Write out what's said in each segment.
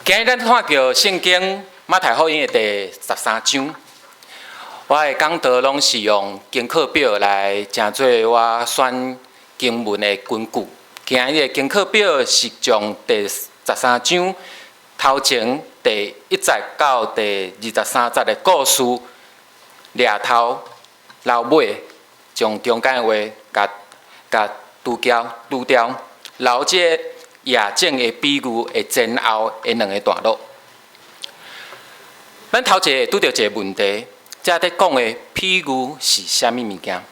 今日咱看著聖經馬太福音的第十三章，我的講道攏是用經課表來成做我選經文的根據。今日的經課表是將第十三章頭前第一節到第二十三節的故事掠頭留尾，將中間的話共共除掉除掉，留這個亞種的比喻的前後的兩個段落。咱頭一個會拄著一個問題，這佇講的譬喻是啥物物件？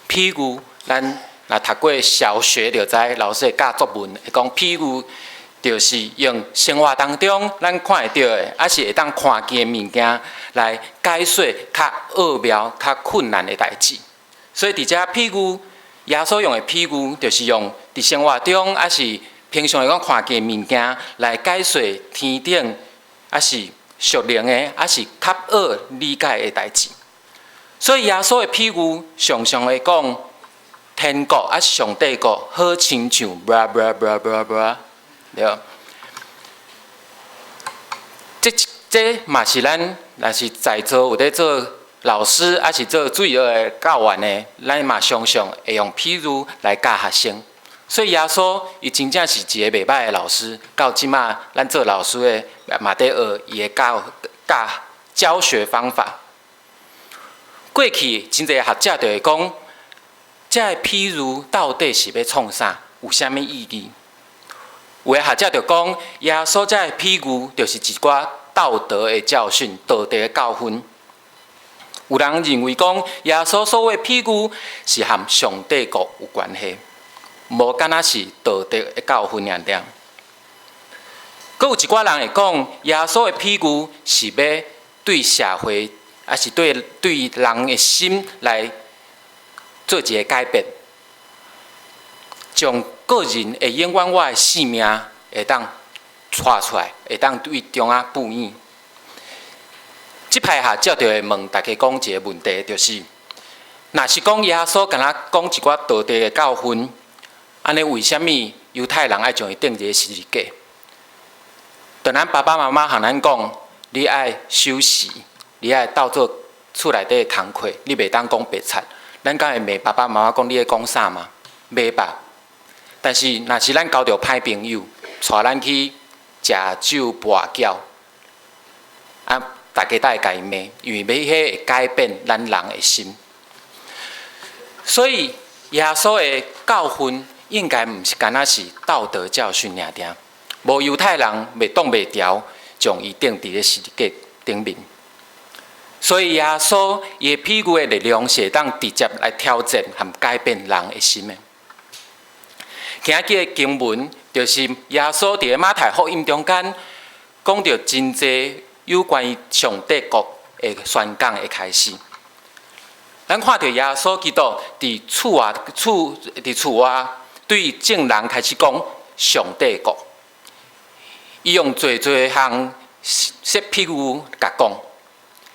譬喻，咱若讀過小學就知，老師會教作文，會講譬喻就是用生活當中咱看會著的，抑是會當看見的物件來解說較奧妙、較困難的代誌。所以佇遮譬喻，耶穌用的譬喻，就是用佇生活中，抑是平常來講看見物件來解說天頂，抑是屬靈的，抑是較好理解的代誌。所以耶穌的譬喻常常會講天國抑是上帝國，好親像 blah blah blah blah blah，對。這這嘛是咱若是在座有佇做老師，抑是做主日的教員的，咱嘛常常會用譬喻來教學生。所以耶穌伊真正是一个袂䆀的老師，到這馬咱做老師的嘛佇學伊的教教教學方法。過去真濟學者就會講，這个譬喻到底是欲創啥？有啥物意義？有的學者就講，耶穌這个譬喻就是一寡道德的教訓、道德的教訓。有人認為講，耶穌所謂譬喻是和上帝國有關係。無敢若是道德的教訓爾爾。閣有一寡人會講，耶穌的譬喻是欲對社會，抑是對對人的心來做一个改變，將個人會永遠我的性命會當帶出來，會當對中仔布影。這派學者就會問大家講一个問題，就是，若是講耶穌敢若講一寡道德的教訓，按呢為啥物猶太人愛將伊釘佇十字架？當咱爸爸媽媽向咱講，你愛守時，你愛鬥做厝內底的工課，你袂當講白賊。咱敢會罵爸爸媽媽講你咧講啥嗎？袂吧。但是若是咱交著歹朋友，帶咱去食酒跋筊，啊，大家才會共伊罵，因為欲彼會改變咱人的心。所以耶穌的教訓應該毋是干焦是道德教訓爾爾，無猶太人袂擋袂牢，將伊釘佇咧十字架頂面。所以耶穌伊的譬喻的力量是會當直接來挑戰和改變人的心的。今日的經文就是耶穌佇咧馬太福音中間講著真濟有關於上帝國的宣講的開始。咱看著耶穌基督佇厝外厝佇厝外對眾人開始講上帝國，伊用濟濟項設譬喻共講，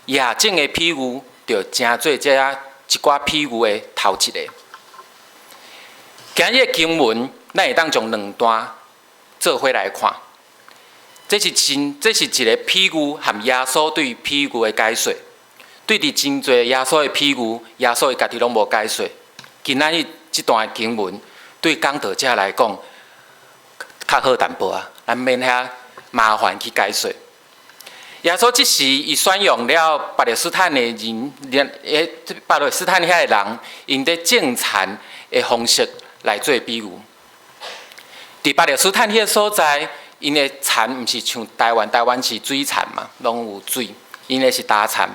亞種的譬喻就成做這一寡譬喻的頭一个。今日的經文，咱會當將兩段做伙來看。這是真，這是一个譬喻和耶穌對譬喻的解說。對佇真濟耶穌的譬喻，耶穌伊家己攏無解說。今仔日這段經文對講道者來講較好淡薄仔，咱免遐麻煩去解說。耶穌這時，伊選用了巴勒斯坦的人，連巴勒斯坦遐的人，𪜶佇種田的方式來做比喻。佇巴勒斯坦彼个所在，𪜶的田毋是像台灣，台灣是水田嘛，攏有水，𪜶的是焦田。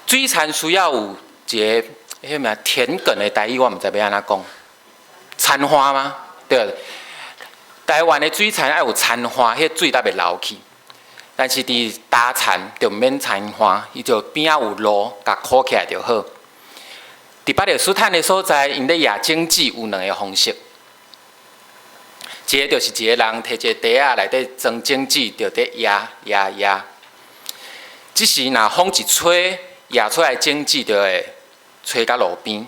水田需要有一个彼个物田埂的台語，我毋知欲按怎講，田岸嗎？對。台灣的水田愛有田岸，彼水才袂流去。但是佇焦田就毋免田岸，伊就邊仔有路，共箍起來就好。佇巴勒斯坦的所在，𪜶咧掖種子有兩个方式，一个就是一个人提一個袋仔內底裝種子，就佇掖掖掖。這時若風一吹，掖出來種子就會吹到路邊。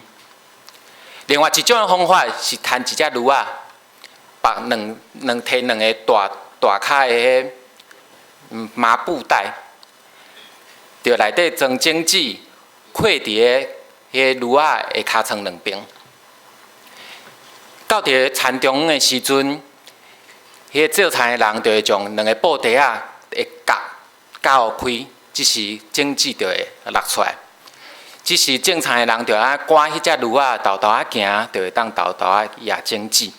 另外一種的方法是牽一隻驢仔，縛兩兩提兩个大大跤的彼麻布袋，就內底裝種子，扣佇个彼個驢仔的尻川兩邊。到佇個田中央的時陣，彼個做田的人就會將兩个布袋仔的角鉸開，這時種子就會落出來。這時種田的人就愛趕彼隻驢仔沓沓仔行，就會當沓沓仔掖種子。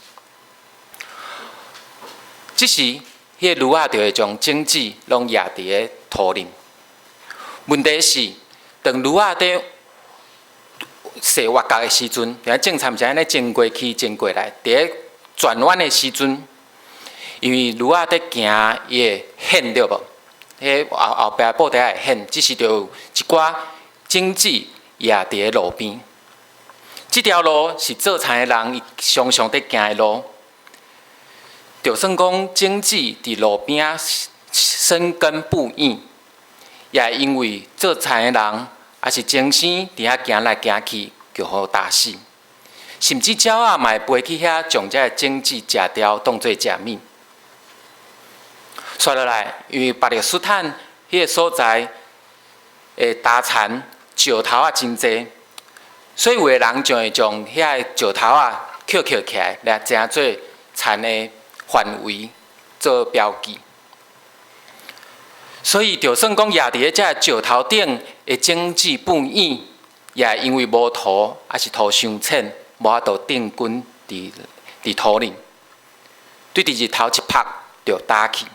這時，彼個驢仔就會將種子攏掖佇个土裡。問題是，當驢仔佇踅彎角的時陣，佇種田毋是按呢前過去、前過來，佇咧轉彎的時陣，因為驢仔佇行，伊會掀對無？彼後後壁布袋仔會掀，這時就有一寡種子掖佇个路邊。這條路是做田的人伊常常佇行的路，就算講種子佇路邊仔生根不遠，也會因為做田的人抑是精生佇遐行來行去，就予踏死。甚至鳥仔嘛會飛去遐，將這个種子食掉，當做食物。煞落來，因為巴勒斯坦彼个所在的大田石頭仔真濟，所以有的人就會將遐个石頭仔抾抾起來，來成做田的範圍做標記。所以，就算講掖佇咧這石頭頂的種子不遠，也會因為無土，抑是土傷淺，無法度定根佇土裡，對佇日頭一曝就焦去。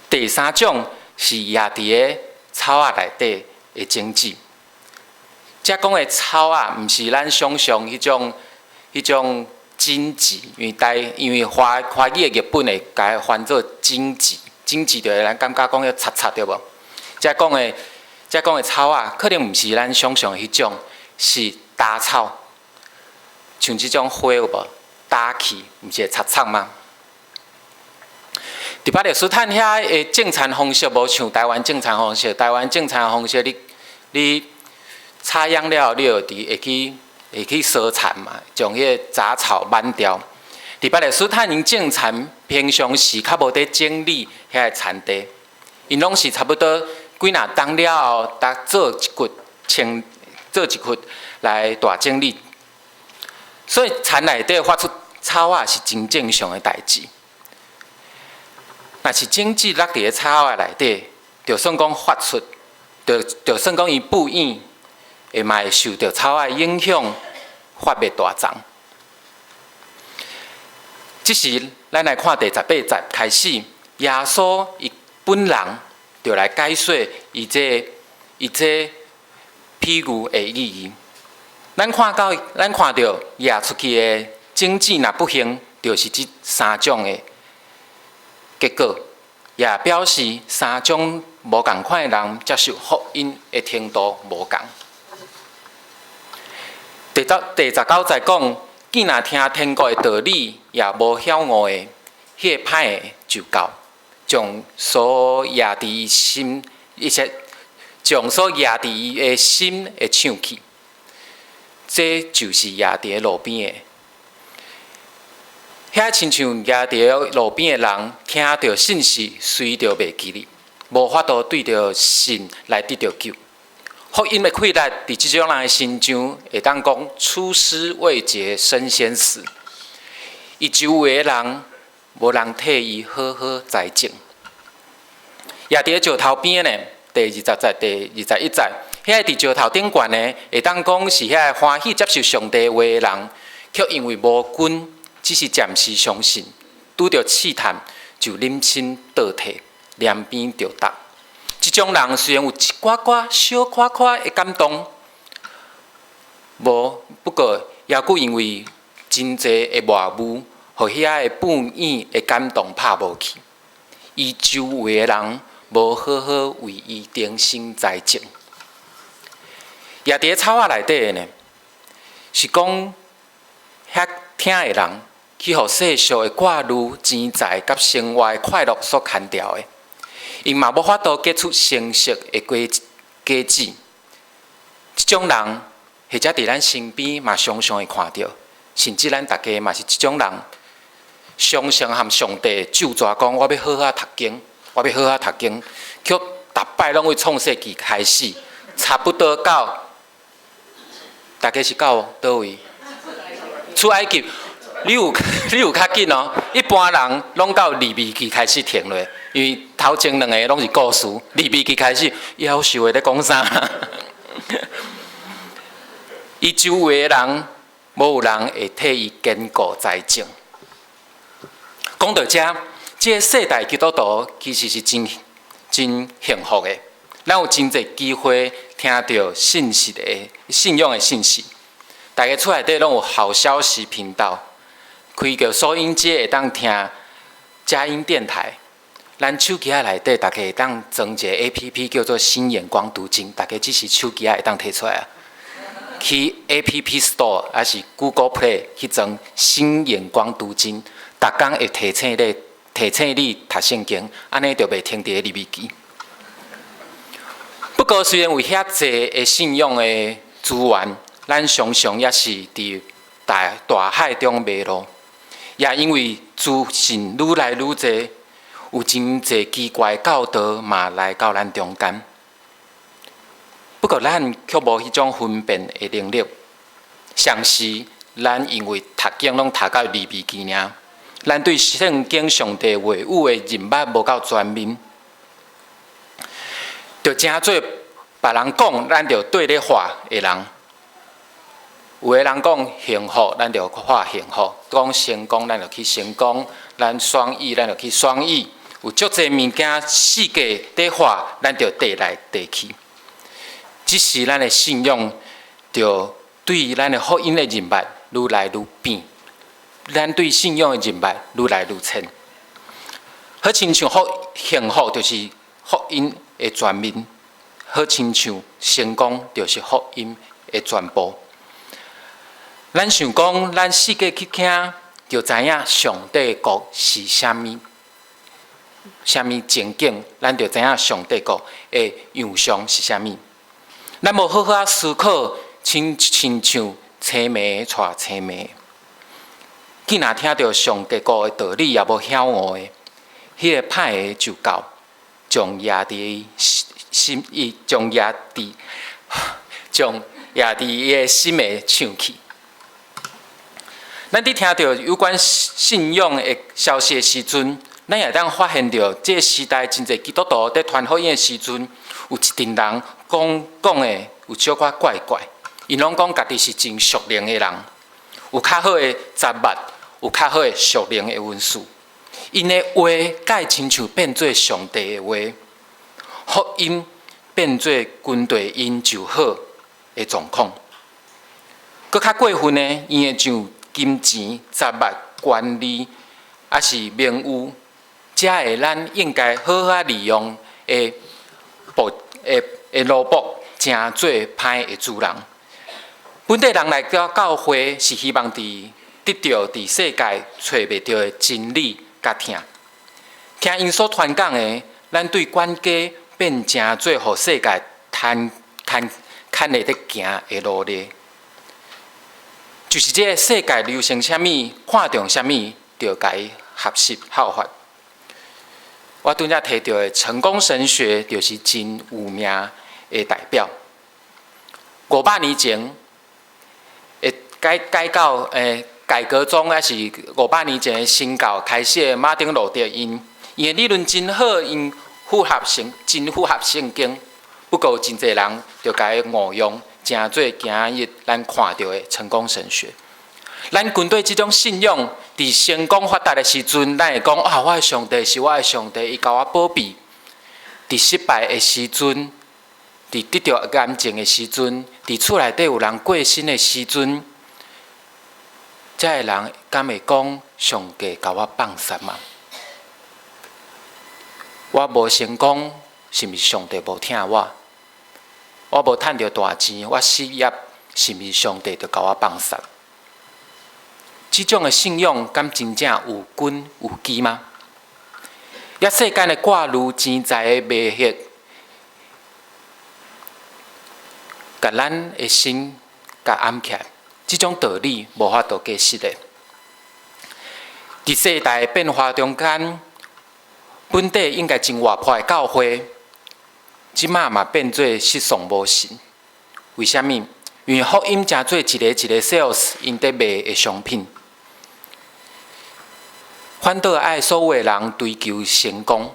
第三種是掖佇个草仔內底的種子。這講的草仔，毋是咱想像彼種荊棘，因為華語的譯本會共伊翻做荊棘，荊棘就會咱感覺講彼插插對無？這講的草仔，可能毋是咱想像的彼種，是雜草，像這種花有無？焦去，毋是會插插嗎？佇巴勒斯坦遐的種田方式，無像台灣種田方式。台灣種田方式，你插秧了，你就佇會去掃田嘛，將彼个雜草挽掉。佇巴勒斯坦𪜶種田平常時較無佇整理遐个田地，𪜶攏是差不多幾若冬了後，才做一掘清，做一掘來大整理。所以田內底發出草仔是真正常的代誌。若是種子落佇个草仔內底，就算講發出，就算講伊不遠，會嘛會受著草仔影響，發袂大叢。這時，咱來看第18節開始，耶穌伊本人就來解說伊這譬喻的意義。咱看著掖出去的種子若不幸，就是這三種的結果，也表示三種無仝款的人接受福音的程度無仝。第19節講，見若聽天國的道理，也無曉悟的，彼个歹的就到，將所掖佇伊心，一切將所掖佇伊的心的搶去。這就是掖佇路邊的。遐親像掖佇路邊的人，聽著信息，隨著袂記得，無法度對著信來得著救。福音的氣力佇這種人的身上，會當講出師未捷身先死。伊周圍的人，無人替伊好好栽種。掖佇石頭邊呢，第20節、第21節，遐個佇石頭頂懸的，會當講是遐個歡喜接受上帝話的人，卻因為無根，只是暫時相信，拄著試探就忍心倒退，兩邊著踏。這種人雖然有一寡寡小可可的感動，無不過，猶閣因為真濟的外物，予遐个不遠的感動拍無去。伊周圍的人無好好為伊重新栽種。掖佇草仔內底的呢，是講遐聽的人去予世俗的掛慮、錢財佮生活的快樂所牽牢的。𪜶嘛無法度結出成熟的果子。這種人，或者佇咱身邊嘛常常會看著，甚至咱逐家嘛是這種人。常常含上帝咒詛講，我欲好好讀經，我欲好好讀經，卻逐擺攏為創世記開始，差不多到，大家是到佗位？出埃及，你有較緊哦。一般人攏到利未記開始停落，因為頭前兩個攏是故事，利未記開始，夭壽的咧講啥？伊周圍的人，無有人會替伊堅固栽種。講到遮，這個世代基督徒其實是真真幸福的，咱有真濟機會聽著信息的信仰的信息。大家厝內底攏有好消息頻道，開著收音機會當聽佳音電台。咱手機仔內底，大家會當裝一個 APP 叫做新眼光讀經，大家只是手機仔會當提出來啊。去 App Store 抑是 Google Play 去裝新眼光讀經，逐工會提醒你讀聖經，按呢就袂停佇咧利未記。不過雖然有遐濟的信仰的資源，咱常常也是佇大大海中迷路，也因為資訊愈來愈濟，有真濟奇怪教導嘛來到咱中間。不過咱卻無彼種分辨的能力，常時咱因為讀經攏讀到利未記爾，咱對聖經上帝話語的認捌無夠全面，就成做別人講，咱就綴咧畫的人。有的人講幸福，咱就畫幸福；講成功，咱就去成功；咱雙語，咱就去雙語。有足濟物件世界佇畫，咱就綴來綴去。只是咱的信仰，就對咱的福音的認捌愈來愈變，咱對信仰的認捌愈來愈淺。好親像福幸福，就是福音的全面；好親像成功，就是福音的全部。咱想講，咱四界去聽，就知影上帝國是啥物，啥物情景，咱就知影上帝國的樣相是啥物。咱無好好仔思考，親親像青梅娶青梅。既若聽著上帝國的道理，也無曉悟的，彼個歹的就到，將壓佇心，伊將壓佇伊的心會搶去。咱佇聽著有關信仰的消息的時陣，咱也當發現著，這個時代真濟基督徒佇傳福音的時陣，有一陣人講講的有小可怪怪，𪜶攏講家己是真屬靈的人，有較好的財物，有較好的屬靈的恩賜，𪜶的話蓋親像變做上帝的話，福音變做針對𪜶就好的狀況。閣較過分的，𪜶會將金錢、財物、權利，抑是名譽，遮個咱應該好好利用的僕的的奴僕，成做歹的主人。本地人來到教會是希望佇得著佇世界揣袂著的真理佮疼。聽𪜶所傳講的，咱對管家變成做予世界牽牽牽咧佇行的奴隸。就是這个世界流行啥物，看重啥物，就共伊學習效法。我拄才提著的成功神學，就是真有名的代表。500年前，會改改教改革宗，抑是500年前的新教開始的馬丁路德，𪜶的理論真好，𪜶符合聖真符合聖經。不過有真濟人就共伊誤用，成做今日咱看著的成功神學。咱針對這種信仰，佇成功發達的時陣，咱會講啊，我的上帝是我的上帝，伊共我保庇。佇失敗的時陣，佇得著癌症的時陣，佇厝內底有人過身的時陣，這个人敢會講上帝共我放殺嗎？我無成功，是毋是上帝無疼我？我無趁著大錢，我失業，是毋是上帝就共我放殺？這種的信仰，敢真正有根有基嗎？抑世間的掛慮、錢財的迷惑，共咱的心共掩起來，這種道理無法度解釋的。佇佇世代變化中間，本底應該真活潑的教會，這馬嘛變做失喪無神。為啥物？因為福音成做一个一个 sales 𪜶佇賣的商品，反倒愛所有的人追求成功。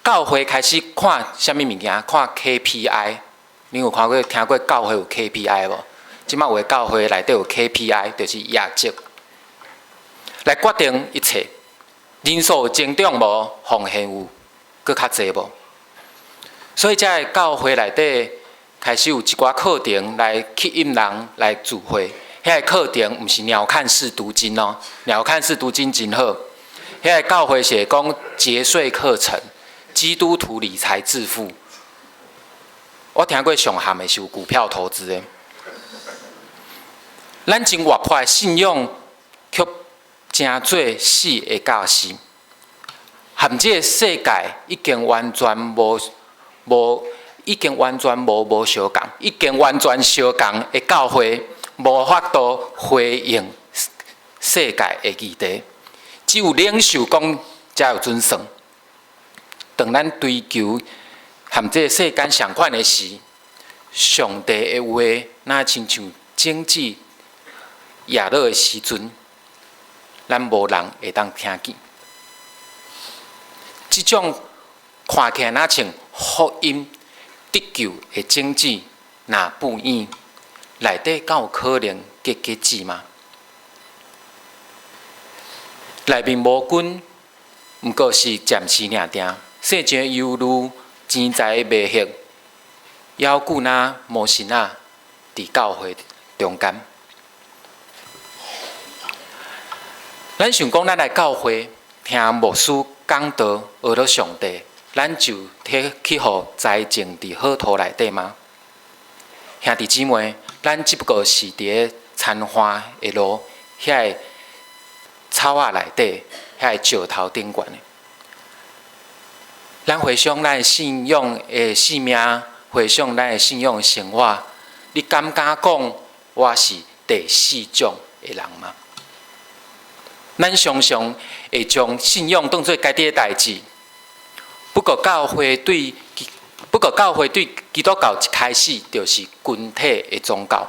教會開始看啥物物件？看 KPI。你有看過、聽過教會有 KPI 無？這馬有的教會內底有 KPI，就是業績來決定一切。人數有增長無？奉獻有閣較濟無？所以，這个教會內底開始有一寡課程來吸引人來聚會。遐个課程毋是鳥瞰式讀經哦，鳥瞰式讀經真好。遐个教會是講節稅課程，基督徒理財致富。我聽過上譀的是有股票投資的。咱真活潑的信仰，卻成做死的教示，和這个世界已經完全無無，已經完全無無相仝，已經完全相仝的教會，無法度回應世界的議題。只有領袖講才有準算。當咱追求和這个世間相款的時，上帝的話若親像種子壓落的時陣，咱無人會當聽見。這種看起來若像福音得救的種子，若布院內底敢有可能結果子嗎？內面無根，毋過是暫時爾定。世上憂慮、錢財迷惑，猶久若無神仔佇教會中間。咱想講，咱來教會聽牧師講道，學著上帝，咱就摕去予栽種佇好土內底嗎？兄弟姊妹，咱只不過是佇咧田岸的路遐个草仔內底，遐个石頭頂懸的。咱回想咱的信仰的生命，回想咱的信仰的生活，你敢敢講我是第四種的人嗎？咱常常會將信仰當做家己的代誌。不過教會對基督教一開始就是群體的宗教。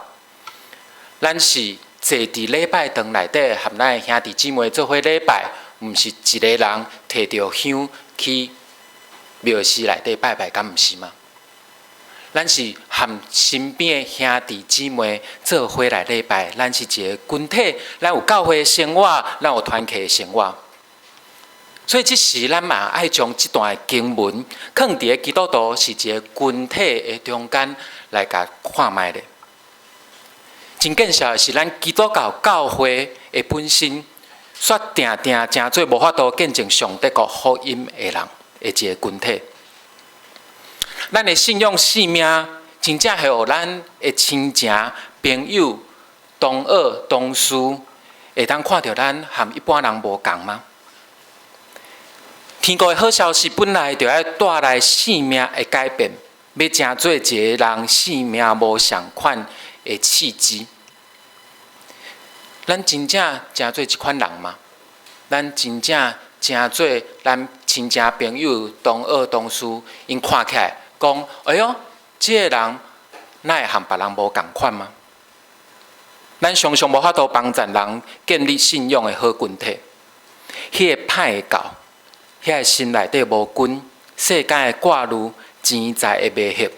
咱是坐佇禮拜堂內底，和咱的兄弟姊妹做伙禮拜，毋是一个人提著香去廟寺內底拜拜，敢毋是嗎？咱是和身邊的兄弟姊妹做伙來禮拜，咱是一个群體，咱有教會的生活，咱有團契的生活。所以這時，咱嘛愛將這段的經文，囥佇个基督徒是一个群體的中間來共看覓咧。真見笑的是，咱基督教教會的本身，煞定定成做無法度見證上帝國福音的人的一个群體。咱的信仰生命，真正會予咱的親情、朋友、同學、同事，會當看著咱和一般人無仝嗎？天國的好消息本來就愛帶來生命的改變，欲成做一个人生命無仝款的契機。咱真正成做這款人嗎？咱真正成做咱親情朋友、同學、同事，𪜶看起來講：哎喲，這个人哪會和別人無仝款嗎？咱常常無法度幫助人建立信仰的好群體。彼个歹的教，遐个心內底無根，世間的掛慮、錢財的迷惑。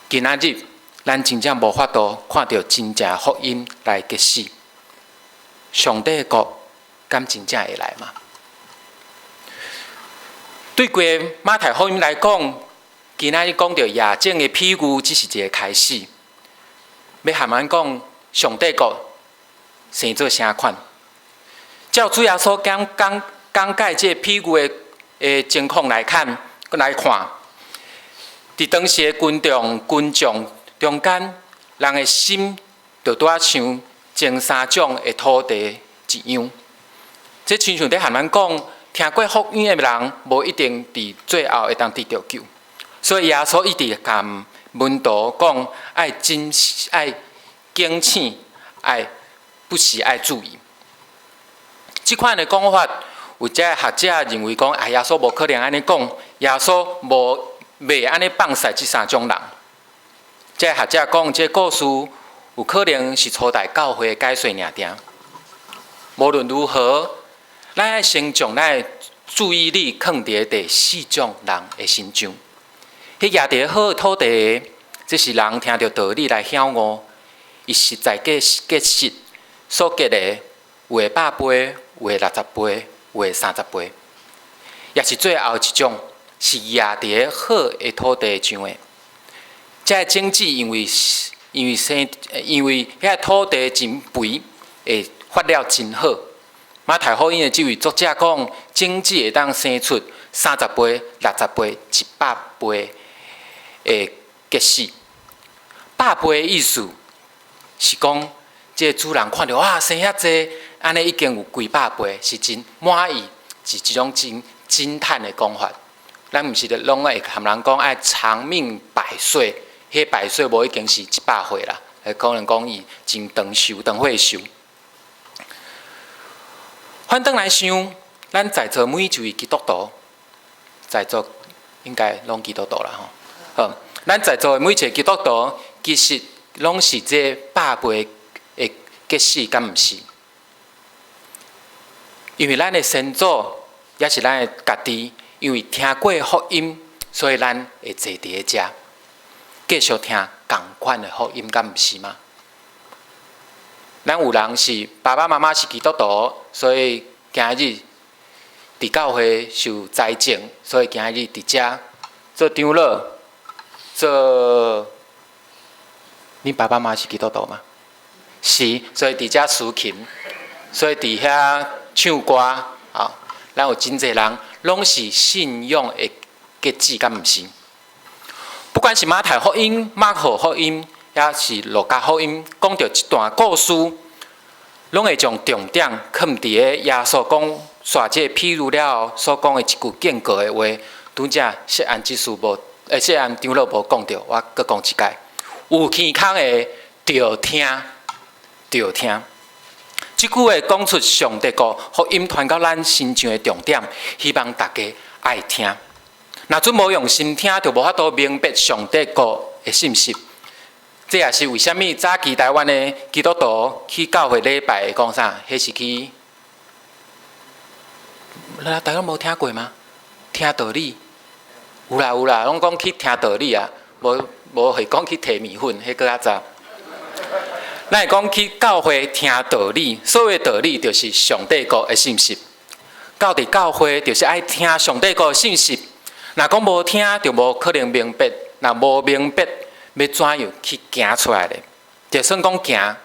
今仔日，咱真正無法度看著真正福音來結死。上帝的國敢真正會來嗎？對規个馬太福音來講，今仔日講著夜種的比喻，只是一个開始。欲和咱講上帝國生做啥款？照主耶穌講講講解這个比喻的的情況來看，來看，佇當時的群眾群眾中間，人的心就拄仔像前三種的土地一樣。這親像佇和咱講，聽過福音的人，無一定佇最後會當得著救。所以耶穌一直共門徒講，愛謹愛警醒，愛不時愛注意。這款的講法，有遮學者認為講，啊，耶穌無可能按呢講，耶穌無袂按呢放肆這三種人。這學者講，這故事有可能是初代教會的解說爾定。無論如何，咱愛先將咱的注意力放佇第四種人的身上。彼夯佇好的土地的，這是人聽著道理來曉悟，伊實在結結實所結的，有的百倍，有的60倍，有的30倍。也是最後一種，是夯佇好的土地上的。這个種子因為生，因為遐土地真肥，會發了真好。馬太福音的這位作者講，種子會當生出30倍、60倍、100倍的結實。百倍的意思是講，這個主人看著哇，生遐濟，按呢已經有幾百倍，是真滿意，是一種真驚嘆的講法。咱毋是攏會含人講愛長命百歲，彼百歲無一定是100歲啦，可能講伊真長壽、長歲壽。反轉來想，咱在座每一位基督徒，在座應該攏基督徒啦吼。好，咱在座的每一個基督徒，其實攏是這百倍的結實，敢毋是？因為咱的先祖也是咱的家己，因為聽過福音，所以咱會坐佇咧遮，繼續聽仝款的福音，敢毋是嗎？咱有人是爸爸媽媽是基督徒，所以今日佇教會受栽種，所以今日佇遮做長老，做。你爸爸媽媽是基督徒嗎？是，所以佇遮司琴，所以佇遐唱歌，啊，咱有真濟人攏是信仰的結子，敢毋是？不管是馬太福音、馬可福音，抑是路加福音，講著這段故事，攏會將重點囥佇咧耶穌講煞這個譬喻了後所講的一句警告的話。拄才謝安執事無，謝安長老無講著，我閣講一擺。有耳孔的，著聽，著聽。這句話講出上帝國福音傳到咱身上的重點，希望大家愛聽。若準無用心聽，就無法度明白上帝國的信息。這也是為啥物早期台灣的基督徒去教會禮拜會講啥？彼是去，大家無聽過嗎？聽道理，有啦有啦，攏講去聽道理啊，無無會講去提麵粉，彼閣較早。咱會講去教會聽道理，所謂道理就是上帝國的信息。到佇教會就是愛聽上帝國的信息。若講無聽，就無可能明白；若無明白，欲怎樣去行出來咧？就算講行，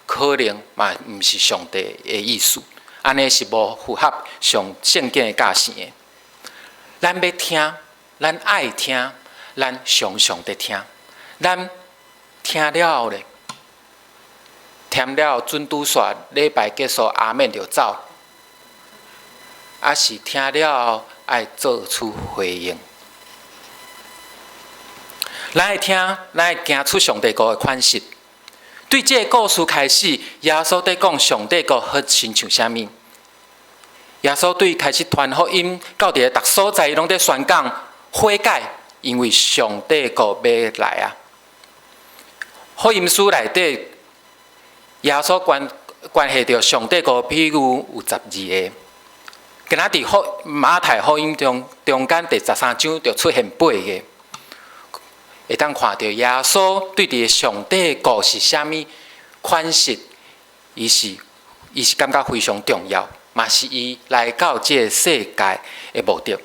可能嘛毋是上帝的意思，按呢是無符合上聖經的教示的。咱欲聽，咱愛聽，咱常常佇聽，咱聽了後咧，聽了後準拄煞禮拜結束，阿們就走，抑是聽了後愛做出回應。咱愛聽，咱愛行出上帝國的款式。對這個故事開始，耶穌佇講上帝國好親像啥物？耶穌對開始傳福音，到佇個逐所在，伊攏佇宣講悔改，因為上帝國欲來啊！福音書內底，耶穌關關係著上帝國譬喻有12個，今仔佇福馬太福音中中間第13章就出現八個。會當看著耶穌對佇上帝國是啥物款式，伊是感覺非常重要，嘛是伊來到這個世界的目的。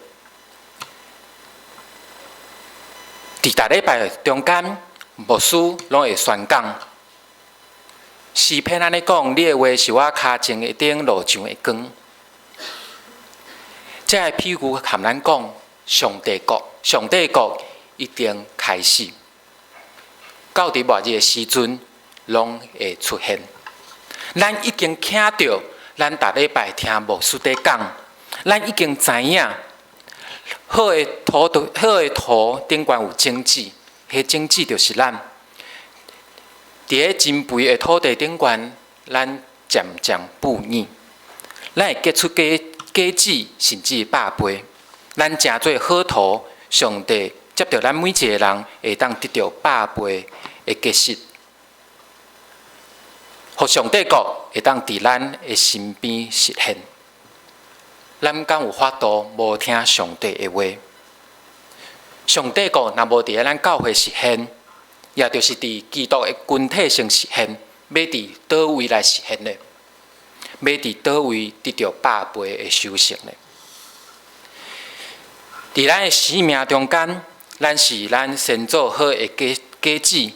佇逐禮拜中間，牧師攏會宣講詩篇按呢講：你的話是我跤前的燈，路上的光。這个譬喻含咱講，上帝國，上帝國已經開始，到佇末日的時陣，攏會出現。咱已經聽著，咱逐禮拜聽牧師佇講，咱已經知影，好的土地，好的土頂懸有種子，彼種子就是咱。佇咧真肥的土地頂懸，咱漸漸布軟。咱會結出果子，甚至百倍。咱成做好土，上帝藉著咱每一个人，會當得著百倍的結實，予上帝國會當佇咱的身邊實現。咱敢有法度無聽上帝的話？上帝國若無佇咧咱教會實現，也就是佇基督的群體先實現，欲佇佗位來實現呢？欲佇佗位得著百倍的收成呢？佇咱的生命中間，咱是咱先祖好的果子，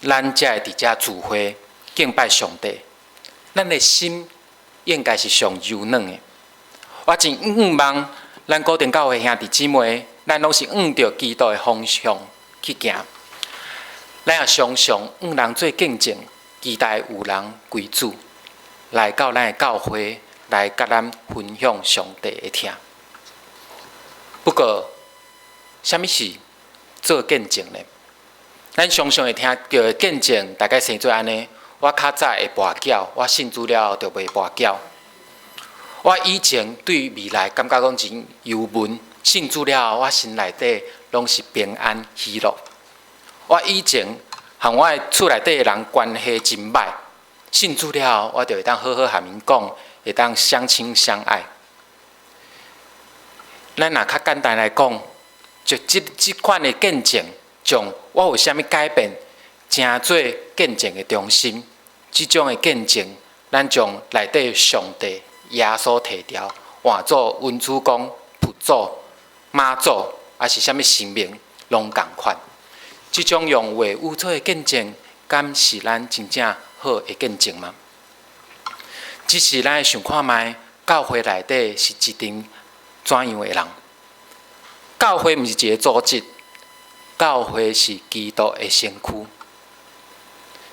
咱才會佇遮聚會敬拜上帝。咱的心應該是上柔軟的。我真向望咱古亭教會兄弟姊妹，咱攏是向著基督的方向去行。咱也常常向人做見證，期待有人歸主來到咱的教會，來佮咱分享上帝的疼。不過，啥物是做見證呢？咱常常會聽著的見證，大概生做按呢：我較早會跋筊，我信主了後就袂跋筊。我以前對未來感覺講真憂悶，信主了後，我心內底攏是平安喜樂。我以前和我的厝內底的人關係真䆀，信主了後，我就會當好好和𪜶講，會當相親相愛。咱若較簡單來講，就這款的見證，將我有啥物改變，成做見證的中心。這種的見證，咱將內底上帝耶穌提著，換做恩主公、佛祖、媽祖，抑是啥物神明，攏仝款。這種用話語做的見證，敢是咱真正好的見證嗎？只是咱會想看覓，教會內底是一陣怎樣的人？教會毋是一個組織，教會是基督的身軀。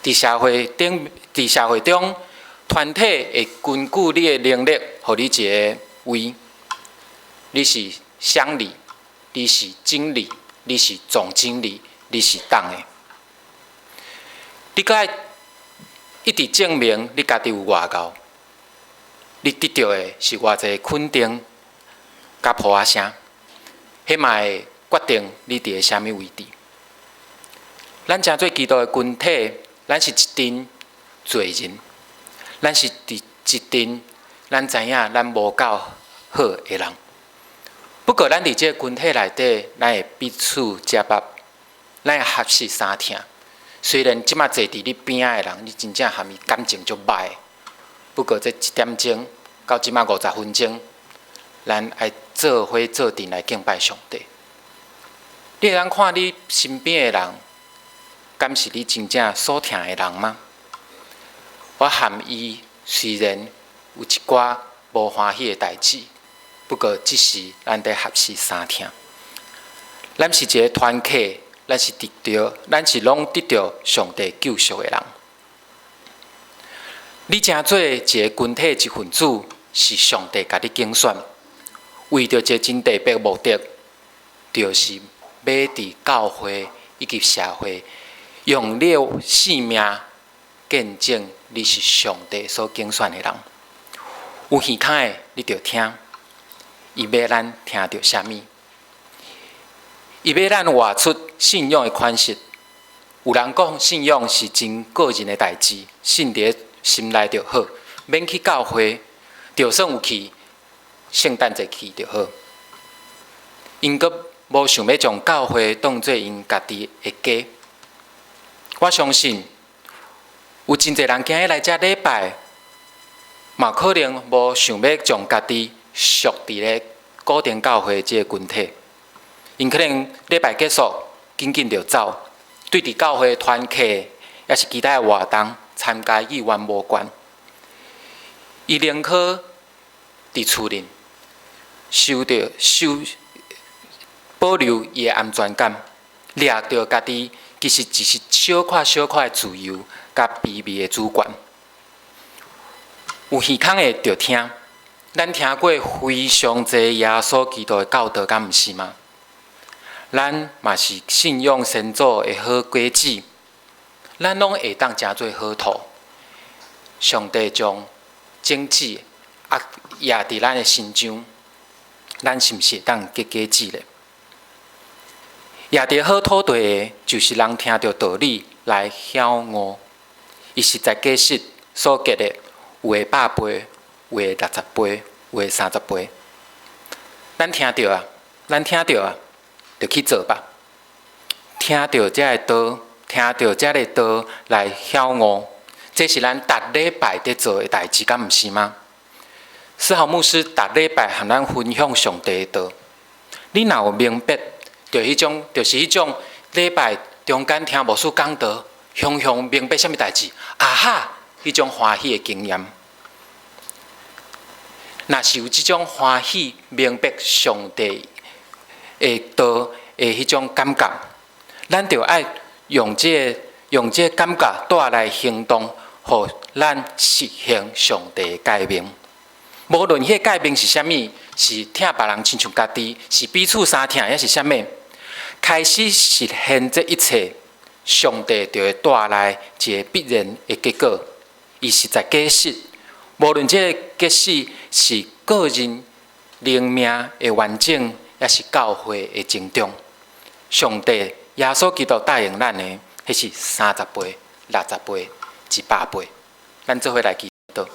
佇社會頂，佇社會中，團體會根據你的能力，予你一個位。你是襄理，你是經理，你是總經理，你是董的。你閣愛一直證明你家己有偌𠢕，你得著的是偌濟肯定佮噗仔聲，彼嘛會決定你佇咧啥物位置。咱成做基督的群體，咱是一陣罪人，咱是佇一陣咱知影咱無夠好的人。不過，咱佇這個群體內底，咱會彼此接納，咱會學習相疼。雖然這馬坐佇你邊仔的人，你真正和伊感情足䆀，不過這一點鐘到這馬50分鐘，咱愛做伙做陣來敬拜上帝。你會當看你身邊的人，敢是你真正所疼的人嗎？我和伊雖然有一寡無歡喜的代誌，不過這時咱佇學習相疼。咱是一個團體，咱是攏得著上帝救贖的人。你成做一個群體一份子，是上帝共你揀選，為著一個真特別目的，就是欲佇教會以及社會，用你的性命見證你是上帝所揀選的人。有耳孔的，你著聽，伊欲咱聽著啥物？伊欲咱活出信仰的款式。有人講信仰是真個人的代誌，信佇心內就好，免去教會，就算有去，聖誕節去就好。𪜶閣無想欲將教會當做𪜶家己的家。我相信有真濟人今日來遮禮拜，嘛可能無想欲將家己屬佇咧古亭教會這个群體。𪜶可能禮拜結束，緊緊就走，對佇教會團契，抑是其他的活動參加意願無懸。伊寧可佇厝裡受著受保留伊的安全感，掠著家己其實只是小可小可的自由，佮卑微的主權。有耳孔的著聽，咱聽過非常濟耶穌基督的教導，敢毋是嗎？咱嘛是信仰先祖的好果子，咱攏會當成做好土。上帝將種子壓啊，壓佇咱的心中，咱是毋是會當結果子咧？掖佇好土地的，就是人聽著道理來曉悟，伊實在結實所結的，有的百倍，有的六十倍，有的三十倍。咱聽著啊，咱聽著啊，就去做吧。聽著這个道，聽著這个道來曉悟，這是咱逐禮拜佇做的代誌，敢毋是嗎？思豪牧師逐禮拜和咱分享上帝的道，你若有明白，就彼種，就是彼種禮拜中間聽牧師講道，雄雄明白啥物代誌，啊哈，彼種歡喜的經驗。若是有這種歡喜明白上帝的道的彼種感覺，咱就愛用這个感覺帶來行動，予咱實行上帝的誡命。無論彼个誡命是啥物，是疼別人親像家己，是彼此相疼，抑是啥物，開始實現這一切，上帝就會帶來一个必然的結果。伊實在結實，無論這个結實是個人靈命的完整，抑是教會的成長，上帝耶穌基督答應咱的，彼是三十倍、六十倍、一百倍。咱做伙來祈禱。